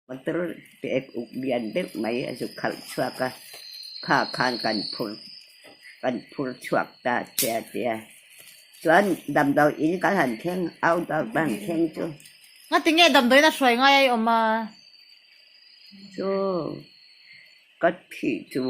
Motor pek uk lian deuh mai a zu khalh chhuak a, kha khan kan phur kan phur chhuak ta che a ti a. Chuan damdawi in kan han thleng outdoor kan han thleng chu. Ngati nge damdawi in a hruai ngai a i awm a? Chu ka thih chu.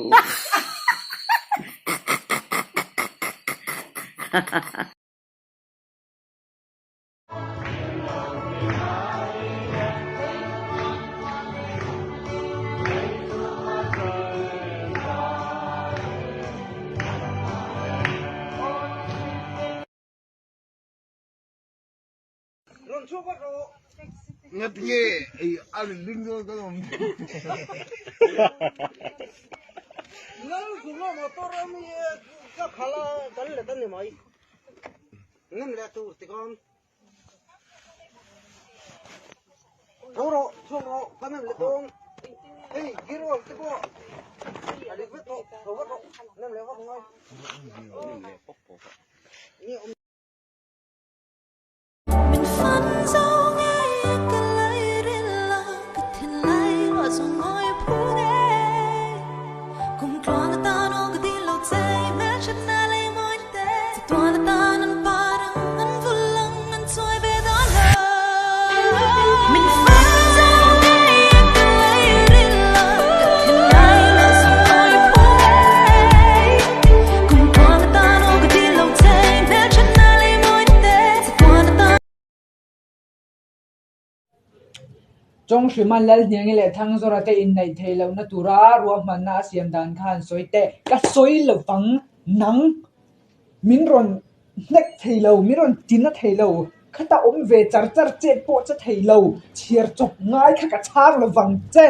Chawnghriman Lalhniangi leh Thangzawra te inneih theih lohna tura ruahmanna a siam dan kha an sawi teh. Ka sawi lovang nang min rawn hnek thei lo, min rawn tina thei lo, khata awm ve char char chet pawh che thei lo, chhiar chawp ngai kha ka chhang lovang che.